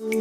Moko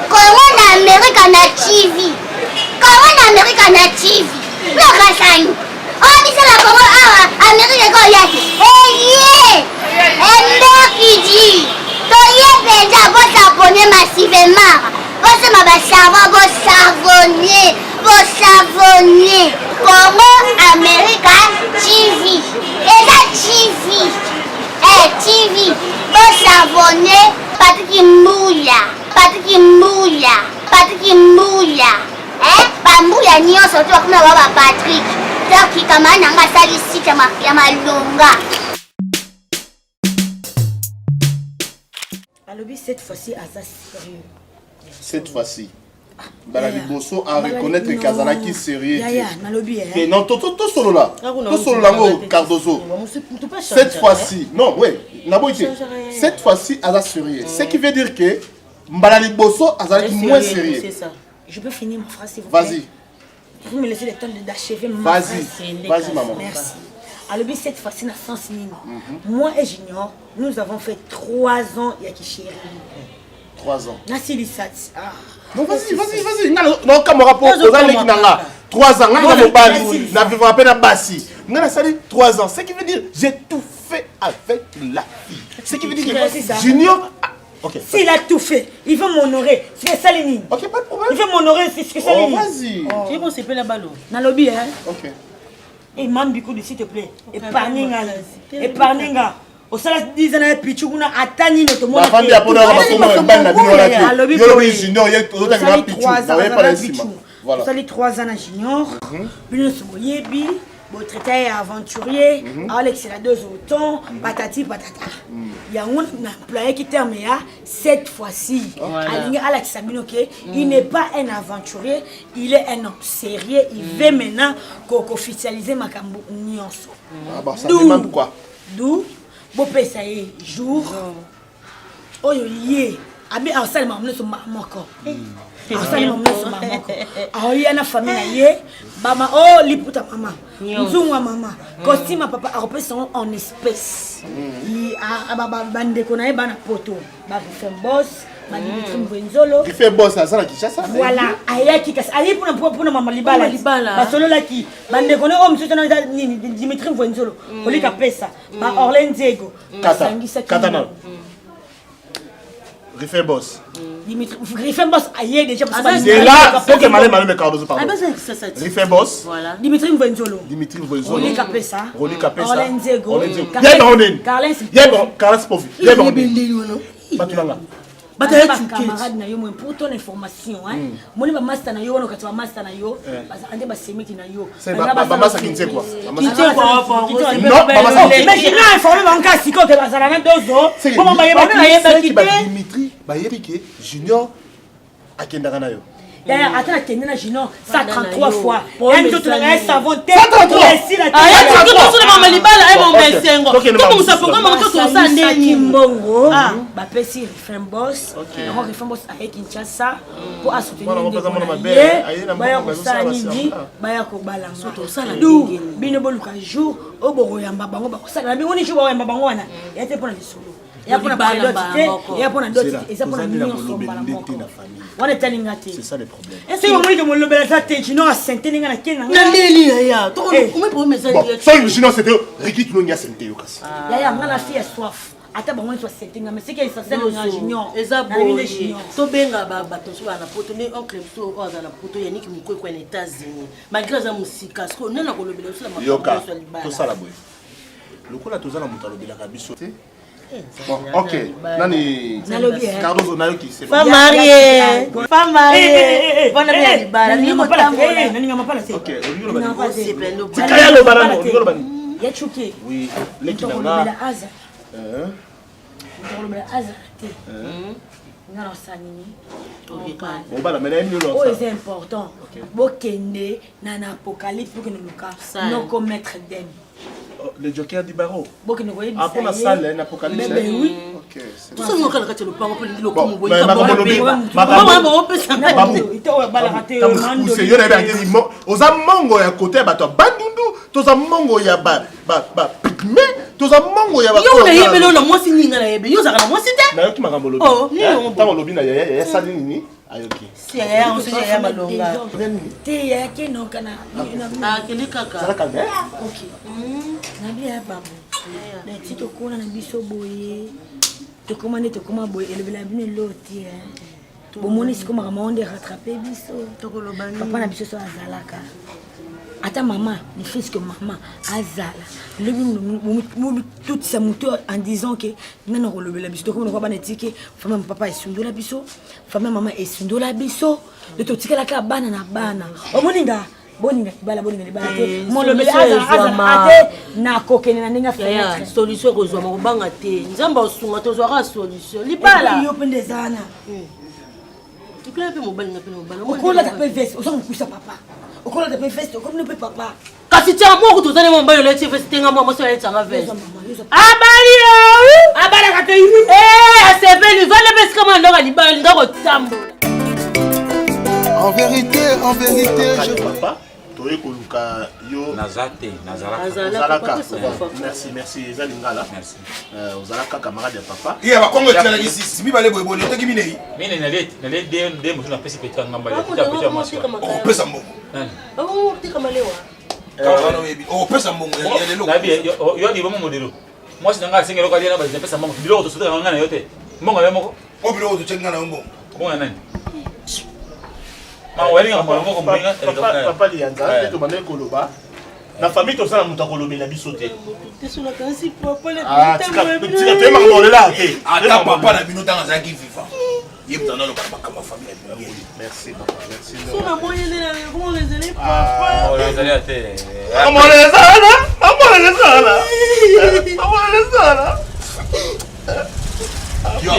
kongo na amerika na tv kongo na amerika na tv lokasani oyo biso na kongo awa amerika ekoya te eye emberkidi toye mpenza bosabone massivement bosomba basavon bosavone bosavone congo america tv eza tv eh, tv bosavone patiki mbuya patiki mbuya patiki mbuya eh, bambuya nyonso to bakoma ba ba patrik donc kamara na nga asali site ya malonga. Alobi cette fois-ci aza sérieux. Cette fois-ci. Mbala liboso a reconnaître que azalaki sérieux. Yaya, nalobi eh. Que non, to to to solola. To solola ngo Cardozo. Cette fois-ci, non, oui, naboyi te. Cette fois-ci aza sérieux. Ce qui veut dire que mbala liboso azalaki moins sérieux. C'est ça. Je peux finir ma phrase s'il vous plaît. Vas-y. Vous me laissez le temps d'achever ma phrase. Vas-y, vas-y maman. Merci. Alobi cette fois-ci na sens nini? Mm -hmm. Moi et Junior, nous avons fait 3 ans ya kisheri. 3 ans. Nasilisa. Ah. Non, vas-y, vas-y, vas-y. Non, comme rapport aux aleki nanga. 3 ans, nga na mobali, na vivre à peine na basi. Nga na sali 3 ans. Ce qui veut dire j'ai tout fait avec la fille. Ce qui veut dire que Junior. Ok. S'il a tout fait, il veut m'honorer. C'est ça les Ok, pas de problème. Il veut m'honorer, c'est ce que ça oh, vas-y. Oh. Tu veux c'est la balle. Nalobi hein. Ok. Et Mambi s'il te plaît. Épargne nga. Épargne nga. osala 10 ans na ye pichu kuna ata nini tomonabafandi ya mpona bakoma mibali na bino wana te yo lobi junior ye ozotangela pichu na oye pala nsima osali 3 ans na junior bino nyonso boyebi botraita ye aventurier aolekisela deux autant patati patata yango na employaki terme ya cette fois-ci alingi alakisa bino ke il n'est pas un aventurier, il est un homme sérieux, il veut maintenant koofficialiser makambo nyonso. D'où bopesa ye jour oyo ye abi asali makambo nyonso mbala moko, asali makambo nyonso mbala moko, aoya na famille na ye bama o oh, liputa mama, nzungu ya mama, costume ya papa, akopesa yango en espèce. Bandeko na ye bana poto, barifin bos, badimitri Mbwenzolo. Rifin bos aza na Kinshasa. Voilà, ayaki kasi aye mpona mama libala, basololaki bandeko ne oyo mosusu wana nini, Dimitri Mvwenzolo, olika pesa ba Orlen Nzego basangisaki. Kata nano. Riffin Boss. Dimitri Riffin Boss aye déjà. C'est là, faut que malé malé me Cardozo pardon. Riffin Boss. Voilà. Dimitri Mvwenzolo. Dimitri Mvwenzolo. Rolly Kapesa. Rolly Kapesa. Orlen Nzego. Orlen Nzego. Yeba onen. Carlens. Yeba Carlens Povi. Yeba onen. Batulanga. Bato ya camarade na yo moye pour ton information hein. Moni ba master na yo wana kati ba master na yo bazalaka nde basemeki na yo. Bamasa Kinsekwa. Non, bamasa. Mais junior informé bango kaka sikoyo ke bazala na dozo po bayebaki te. Dimitri bayebi ke Junior akendaka na yo. Yaya, ata nakende na junior 133 fois, ya nzoto na ngai savon te. Esila mama libala e mama esengo tobongisa programme yango tosala ndeni mbongo bapesi Rifin Boss yango. Rifin Boss aye Kinshasa mpo asoutenir ndeko na ye, baya kosala nini, baya kobalanga. Du bino boluka jour oyo bokoyamba bango, bakosala na bingo ni jour bakoyamba bango wana ya te mpona lisolo ya mpona dot te, ya mpona dot te, eza mpona nyonso mbala moko wana etalinga te. C'est ça le problème. Soki bamoni ke molobela eza te, junior asente ndenge na ke na na ndeni yaya problème eza. Bon, soki junior c'était Ricky Tulongi asente yo kasi. Yaya, nga na fille ya soif, ata bango nyonso basente nga, mais seke essentiel nga junior. Eza boye, tobenga bato mosusu baa na poto nde oncle biso oyo aza na poto, Yaniki Mokwekwa na États-Unis, malgré aza mosika sikoyo nde na kolobela biso na makambo nyonso ya libala. Tosala boye, lokola toza na moto alobelaka biso te. Bon, ok. Nani Nalobi, eh. Cardozo nayoki c'est Femme mariée, femme mariée, bana ya libala, nalinga mapala te, nalinga mapala te. Ok, olingi oloba nini? Tika ya loba nano, olingi oloba nini? Ya chuke. Oui, leki na nga. Moto akolobela aza. Moto akolobela aza te. Nga na osala nini? Obala mais nayebi nini oyo eza important. Bokende na na apocalypse bokende luka noko maître den. Oh, le joker du barreau. Bokende koyebisa ah, pour la salle na apocalypse. Mais ben oui. OK. Tout ça ngokala kati lopango pe lindi lokumu boye. Yo nayebi ate oza mongo ya kote ya bato ya bandundu toza mongo ya ba ba ba pygmée toza mongo ya yo nayebeli oyo na mwasi nini nga nayebeli yo ozalaka na mwasi te nayoki makambo olobi oh, ntango olobi na yaya yaya asali nini ayoki yaya mosusu yaya malonga te yaya kenoka na akende kaka zala calme ok nabi ya babu nati tokona na biso boye tokoma nde tokoma boye elobela bino eloo te bomoni sikoyo makambo yango nde rattrape biso papa na biso so azalaka ata mama ne fils que mama azala lobi bomitutisa motu en disant ke nani akolobela biso tokomi lokola bana etike famille ya papa esundola biso famille ya mama esundola biso de totikalaka bana na bana omoni nga bolinga libala bolinga libala te eh, molobeli azala te nakokende na ndenge ya fenêtre solution ekozwama kobanga te nzambe asunga tozwaka solution libala yo mpe nde eza wana hmm. eplaya mpe mobali nga mpe mobali okolata mpe veste oza mokusa papa okolata mpe veste okomino mpe papa kasi tia moko kutu ozali mobali olati veste te nga mwa mwasi olati veste abali abalaka te eh, asepeli vanda mpe esika mwana ndako libala linga kotambola En vérité, en vérité, je... Papa, toye koluka yo naza te nazalaka merci merci eza lingala euh, ozalaka camarade ya papa iya bakongo etialaki sisi mibale boye boye oteki minei minei nalie nalie de mosusu napesi peti ya ngamba ya peti ya mwasi okopesa mbongo nani okopesa mbongo ya lelo yo libongo modelo mwasi na ngai asengi eloko alia na bazi napesa mbongo biloko tosotaka ngai na yo te mbongo yo moko o biloko totyaki ngai na yo mbongo mbongo ya nani papa liyanza nde tobandaki koloba na famille tozala moto akolobela biso te toyebaka bolela te ata papa na bino ntango azalaki vivant ye moto analoba na makambo ya famille na bino merci papa merci so na moni nde na lekongo ezali papa oyo ezali ya te amona ezala amona ezala amona ezala yo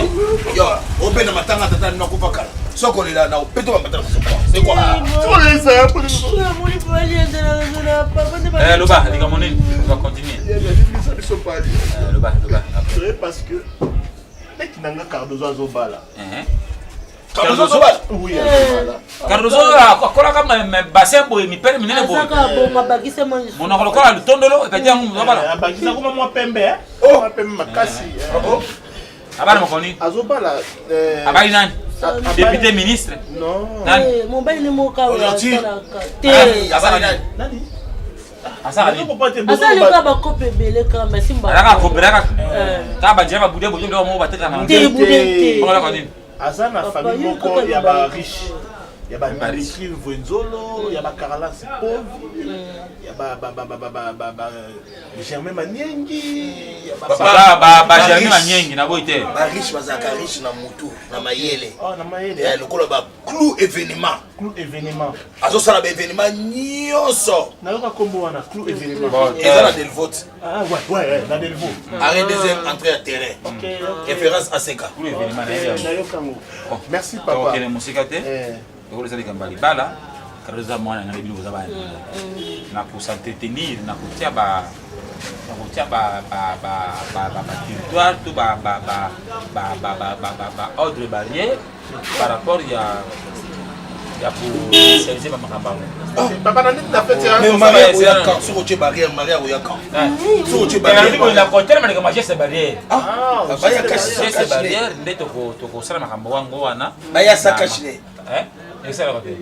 yo obenda matanga tata nino akufa kala soki olela na opeto bambatala c'est quoi Eh, loba likambo nini on va continuer loba loba parce que leki na nga cardozo azobala eh. Cardozo azobala oui azobala Cardozo akolaka bassin boye mipele minene boye monoko lokola lutondolo ekati yango moto abala eh, abakisa koma mwa pembe eh. oh. mwa pembe makasi oh. abala mokoni azobala abali nani député ministre non nani mobali ne moko asalaka te asala nani asala nini asali kaka bakope ebele kaka masimba alaka kopela kaka kaka banzela babude bojo biloko moko bateka na te bude te olaka nini aza na famille moko ya ba riche ya ba Dimitri Mvwenzolo ya ba Carlas Povi ya ba ba ba ba ba ba ba Germain Maniengi ya ba ba ba Germain Maniengi na boyi te ba riche bazalaka riche na mutu na mayele oh na mayele lokola ba clou événement clou événement azosala ba événement nyonso nayoka kombo wana clou événement eza na delvot ah ouais ouais ouais na delvot arrêt deuxième entrée à terrain ok référence ACK clou événement na nayoka yango merci papa okende mosika te lokola eza likambo ya libala kala oza mwana ngai bino boza bana na kosentretenir na kotia ba na kotia ba ba ba ba ba ba territoire to ba ba ba ba ba ba ba ba ba ordre barrière par rapport ya ya koservice bamakambo yango papa na neti na feti mais maria akoya quand soki otie barrière maria akoya quand soki otie barrière kotelema likambo ya geste barrière baya geste barrière nde tokosala makambo wango wana baya sakashine esalaka te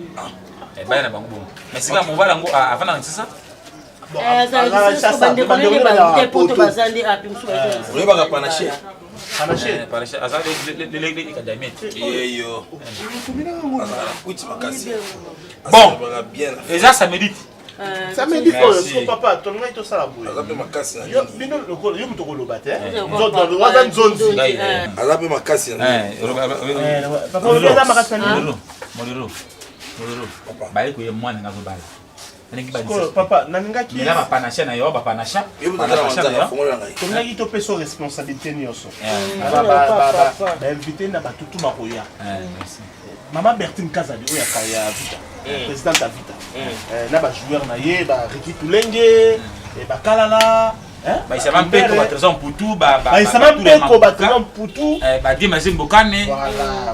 baya na bango bongo mais sika mobali yango avanda na kisasa bandeko ndenge bate poto baza nde api mosusu oyebaka panache panache aza lelekadamie yeyo azala kwiti makasi bon eza samedi te samedi oyo so papa tolingaki tosala boye aza mpe makasi na Yo- bino lokola yo moto okoloba te waza nzonzi aza mpe makasi na papa olobi aza makasi na nini molero molero baye koye mwana nga azobala. Nalingi Sikoyo, papa nalingaki mela bapanasha na yo bapanasha panasha na yo tolingaki topesa responsabilité nyonso bainvité na batutu bakoya mama bertine kazadi oyo ya vita présidente ya vita na bajoueur na ye bariki tulenge bakalala baisama mpeko batrésor mputu baisama mpeko batrésor mputu badima zimbokane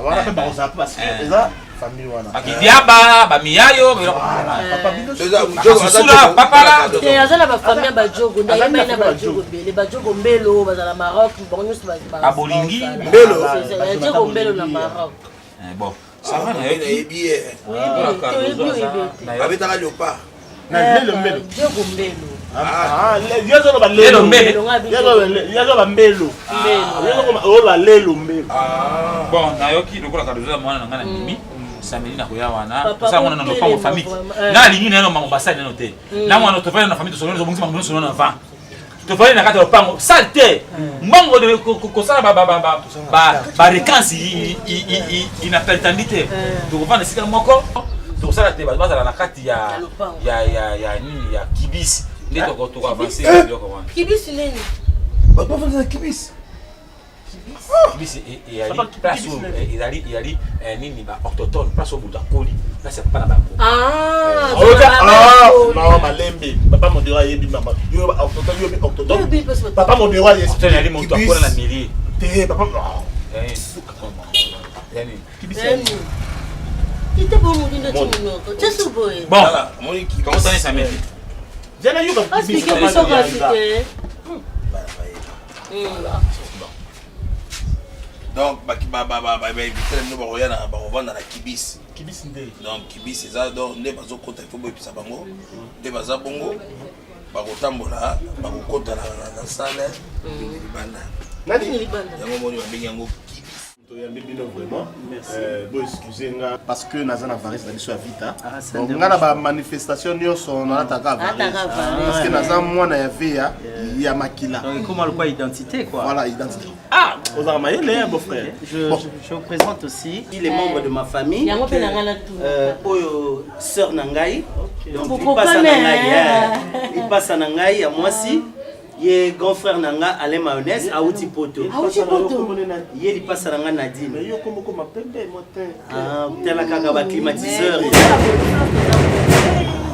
wana mpe bakozala mpe parce que eza famille wana bakidiaba bamiyayo basusula papala te aza na bafamille ya bajogo ndayebani na bajogo ebele bajogo mbelo bazala maroc bango nyonso babolingi mbelo jogo mbelo na maroc bon ça va nayebi ye babetaka leopard lelo mbelo jogo mbelo yo azoloba lelo mbelo yo azoloba mbelo oloba lelo mbelo bon nayoki lokola kadozo ya mwana na ngai na ndimi samedi nakoya wana tosala mwana na lopango famille nga alingi nano mango basali nano te na mwana tofali na famille tosololi tobongisi mango nyonso nano avant tofali na kati ya lopango sale te mbongo kosala barekansi inapeltandi te tokovanda esika moko tokosala te bato bazala na kati ya nini ya kibisi nde tokoavanse biloko wana kibisi nini bato bafandisa kibisi kibisi ezali place oyo ezali ezali nini ba autochtone place oyo moto akoli place ya papa na bango mama malembe papa modero ayebi mama yo autochtone yo autochtone papa modero ayebi ezali moto akola na milie te papa ite bo mokindo ti monoko jesu boye bon tokotani samedi jana yoka asipike biso kasi te donc bainvité na bino bakoya na bakovanda na kibisi kibisi nde donc kibisi eza donc nde bazokota ifo boyebisa bango nde baza bongo bakotambola bakokota na sale libanda yango moni babengi yango kibisi toyambi bino vraiment bo excuse nga parce que naza na varise na biso ya vita donc nga na bamanifestation nyonso nalataka varise parce que naza mwana ya veya ya makila ekoma lokwa identité quoi voilà identité ah ozalaka mayele beau frère je, bon. je, je vous présente aussi il est membre de ma famille yango mpe na ngai natuna oyo sœur na ngai donc lipasa na ngai lipasa na ngai ya mwasi ye grand frère na nga Alain Mayonnaise awuti poto awuti poto ye lipasa na nga Nadine mais yo kombo koma pembe moi te ah tala kaka ba climatiseur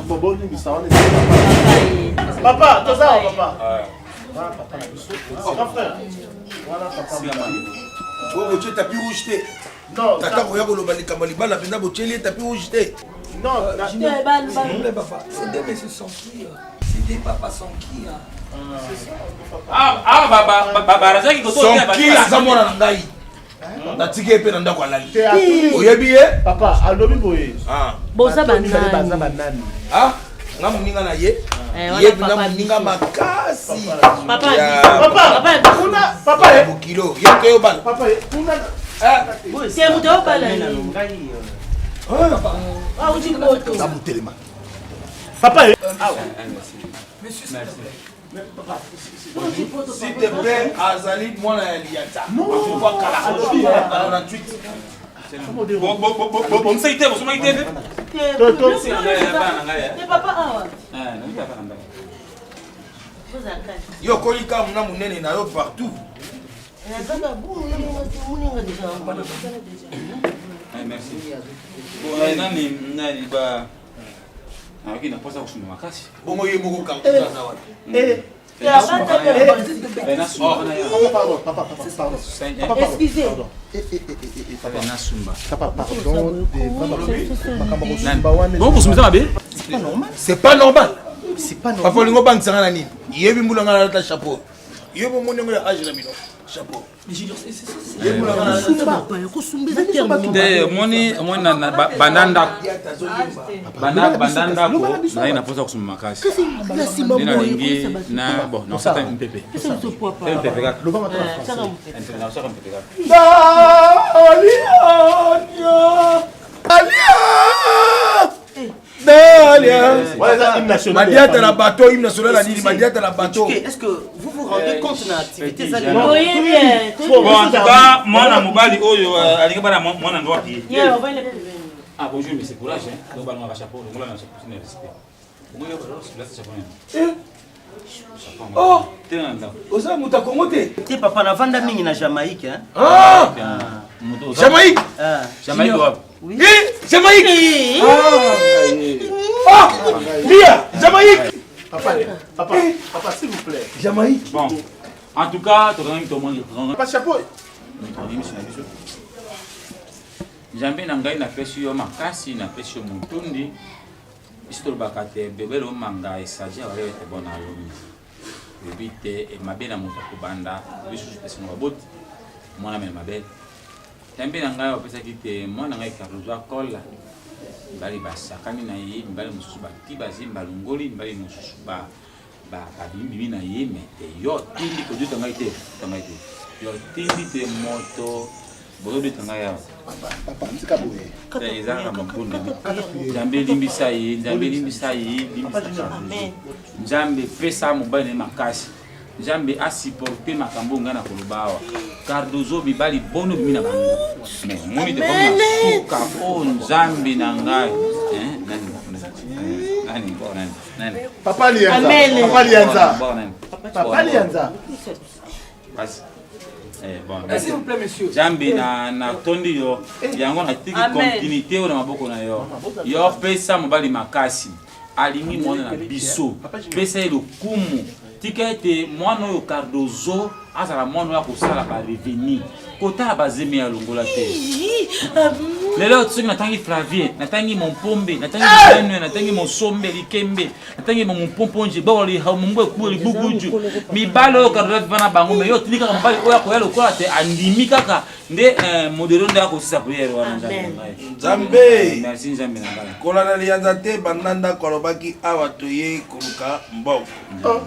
bon bon limbisa wana papa toza papa wana papa na biso grand frère wana papa oyo botie tapis rouge te tata koya koloba likambo libala mpenza botieli ye tapis rouge te non papa c'est deux messieurs sans qui c'est des papas sans qui barazaki sonki aza mwana na ngai natiki ye mpe na ndako alali oyebi ye papa alobi boye boza banani banani nga moninga na ye ye mpenza moninga makasi bokilo ye te obala te moto obala auti poto motelema papa s'il te plaît azali mwana ya liata akufa kala na 98 bomisaki te bosomaki te yo okoli kaka mona monene na yo partout merci nani nani ba nayoki na mposa kosumba makasi bongo ye moko kankuza wapi bokosumisa mabe c'est pas normal papa olingi obangisanga na nini yebi mbula nga nalata chapeau yo bomoni yango ya age na bino chapeau te omoni omoni banda ndako banda ndako naye na mposa kosumba makasi nde nalingi na bon naosata mpepe mpepe kaka naosaka mpepe kaka Madiata na bateau, hymne national ya nini? Madiata na bateau. Est-ce que vous vous rendez compte na activité ça Bon, en tout cas, mwana mobali oyo alingi bana mwana ndo apiye. Ah bonjour monsieur courage hein. Donc balongaka chapeau, longola na chapeau na respect. Eh? Oh! Oza moto ya Congo te? Te papa, navanda mingi na Jamaïque. Hein? Ah! Jamaïque? Ah. Jamaïque wapi? Oui. Eh, Jamaïque! Ah! Ah! Lia, Jamaïque! Papa, papa, papa, s'il vous plaît. Jamaïque. Bon. En tout cas, tokangami tomoni. Papa chapeau. Tokangi miso na biso. Nzambe na ngai napesi yo makasi, napesi yo motondi. Biso tolobaka te bebele omanga esaji abale ete bona alomi. Lobi te e mabe na moto akobanda lisusu te singo baboti mwana mele mabele. Nzambe na ngai opesaki te mwana ngai Cardozo akola mibali basakani na ye mibali mosusu bati bazemi balongoli mibali mosusu ba babimibimi na ye me te yo tindi kojuta ngai te ta ngai te yo tindi te moto bozobeta ngai awa eza kaka mabunda nzambe limbisa ye nzambe limbisa ye limbisa nzambe pesa mobali na ye makasi nzambe asupporte makambo ngai na koloba awa cardozo mibali boni obimi na bango mais omoni te komi na suka o nzambe na ngai nani nani Papa Lianza. Papa Lianza. Papa Lianza. Basi. Eh, bon, eh, s'il vous plaît, monsieur. Nzambe na natondi yo eh. yango natiki continuité oyo na maboko na yo yo pesa mobali makasi alingi mwana na biso pesa ye lokumu tika ete mwana oyo cardozo azala mwana oyo akosala bareveni kotala bazemi ya longola te lelo soki natangi flavien natangi mompombe natangi benue natangi mosombe likembe natangi mompomponje boko ekubo libuguju mibali oyo cardozo aviva na bango me yo otindi kaka mobali oyo akoya lokola te andimi kaka nde eh, modelo nde akosisa priere wana nzambe na ngai nzambe merci nzambe na ngai kolanda liyanza te banda ndako alobaki awa toye koluka mbongo oh.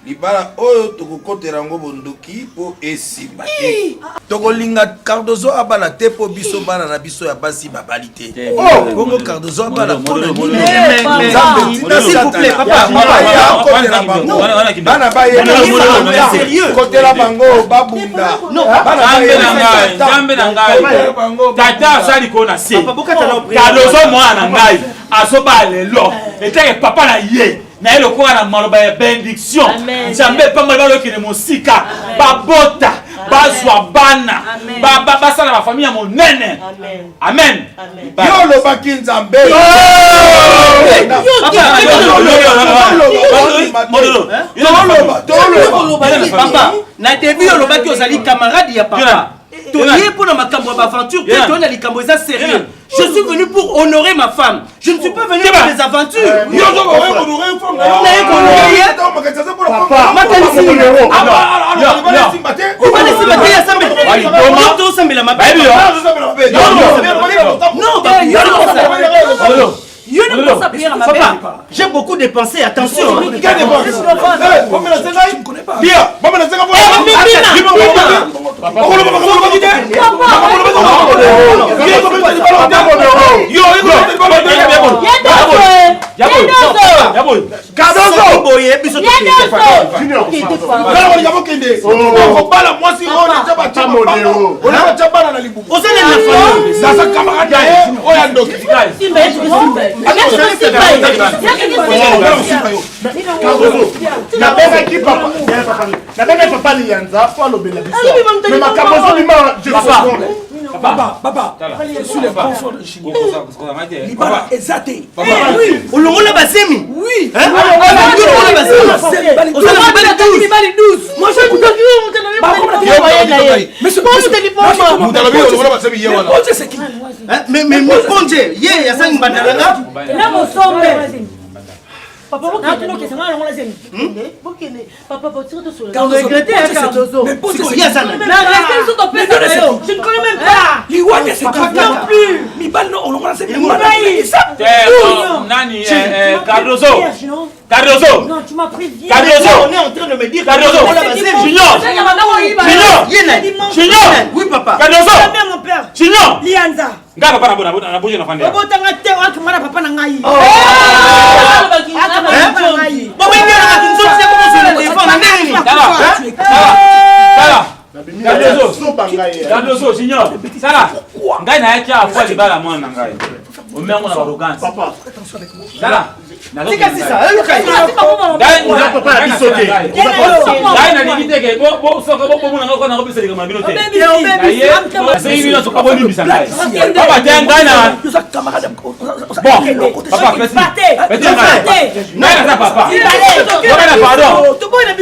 Libala oyo tokokotela yango bondoki mpo esimba te. Tokolinga Cardozo abala te mpo biso bana na biso ya basi babali te. Oh! Bongo Cardozo abala mpo na nini? Nzambe tina Satana akotela bango bana bayekotela bango babunda. Nzambe na ngai tata aza likolo na se Cardozo mwana na ngai azobala lelo etake papa na ye na ye lokola na maloba ya benediction nzambe epamboli balokende mosika babota bazwa bana basala bafamille ya monene amen yo olobaki nzambe papa na début olobaki ozali camarade ya papa toye mpo na makambo ya baaventure te toye na likambo eza sérieux Je suis venu pour honorer ma femme. Je ne suis pas venu pour des aventures. Papa, j'ai beaucoup dépensé, attention. Quelle dépense Bien, Cardozo boye biso kobala mwasi oyo batya bana na libumu oza nani na famille naza camarade na ye oyo ya ndoki nabengaki papa nabengaki papa liyanza po alobela biso mais makambo ezobima je Papa, papa, je suis le confort de Junior. Libala eza te. Olongola bazemi. Oui. Olongola bazemi. Ozala mibali 12. Moi j'ai écouté. Moto c'est qui? Mais mais Mokonje, ye asangi mbandalanga. Na mosombe. Papa bokende bokende nga longola zemi. Bokende papa botika tosolola. Regrette ya Cardozo. Mais Ponce c'est Ye aza nani? Na respect biso topesa na yo. Je ne connais même pas. Liwanya c'est qui? Non plus. Mibali no olongola zemi. Mibali. Nani Cardozo Cardozo Non, tu m'as pris bien. Cardozo On est en train de me dire Cardozo Junior Junior Ye nani? Junior Oui papa. Cardozo Jamais mon père. Junior Lianza. Nga papa na bona na boje na fandi. Obotanga te akanga na papa na ngai. Akanga na papa na ngai. Bon oui bien na kinzo c'est comment sur le téléphone na nini? Tala Tala Cardozo Cardozo Junior Tala ngai nayaki awa po libala mwana na ngai omeyango na arrogance Papa Tala. Tika sisa, yoka ye. Oza papa na biso te. Ngai nalingi te ke soki bomona ngai kona kopesa likambo na bino te. Nasengi bino soki bolimbisa ngai. Papa te ngai na bon papa pesi pesi ngai. Ngai naza papa. Papa na pardon.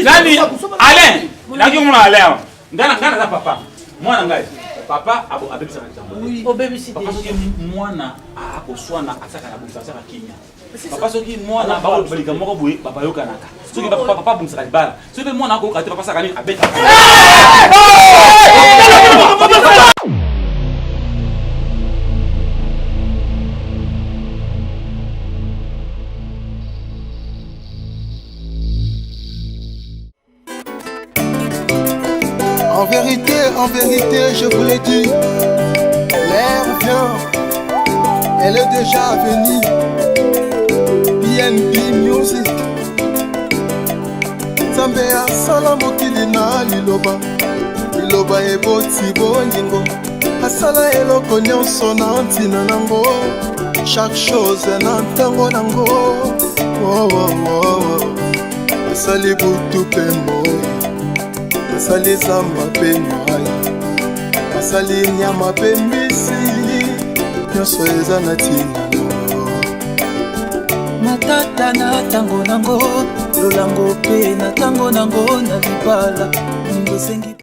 Nani Alain. Naki komona Alain awa. Ngai na ngai naza papa. Mwana ngai. Papa abebisaka likambo te. Obebisi te. Papa soki mwana akoswana asaka na bongisa asaka kimia. Papa soki mwana bakoloba likambo moko boye bayokanaka. Soki papa papa abongisaka libala. Soki mpe mwana akoyoka te papa asaka nini abetaka. En vérité, en vérité, je vous l'ai dit, l'air vient, elle est déjà venue. BNB Music. Nzambe asala mokili na liloba, liloba eboti bolingo, asala eloko nyonso na ntina nango, chaque chose na ntango nango. Oh, oh, oh, oh. Asali butu mpe moi, asali zamba mpe mai, asali nyama mpe mbisi, nyonso eza na ntina nango. Matata na tango nango, lolango mpe na tango nango, na libala bolingo esengi.